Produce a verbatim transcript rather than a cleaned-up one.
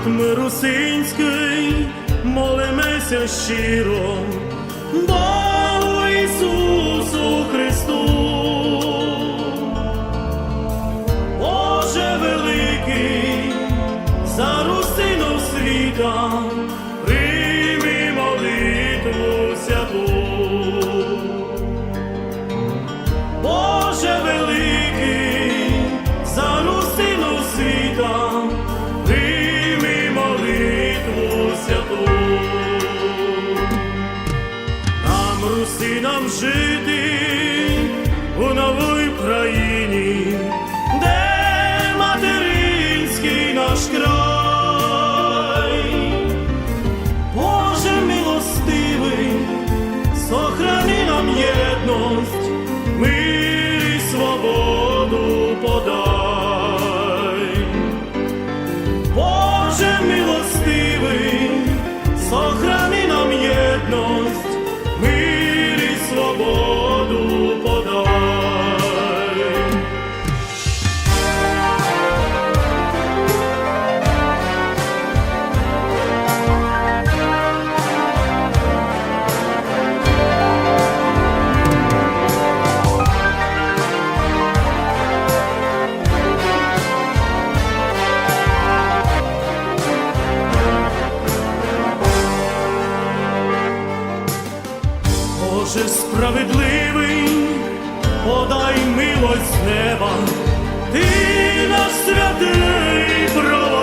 Мы русинськый, молиме ся щиро Богу Ісусу Христу. Боже великый, за русинов світа прийми молитву святу. Боже великый, за русинов світа прийми молитву святу. Нам, русинам, жити у новой країні, де материнськый наш край. Боже милостивый, сохрани нам єдность, мир і свободу подай. Боже милостивый, сохрани нам єдность, мир і свободу подай. Боже справедливый, подай милость з неба, Ты наш святый православный.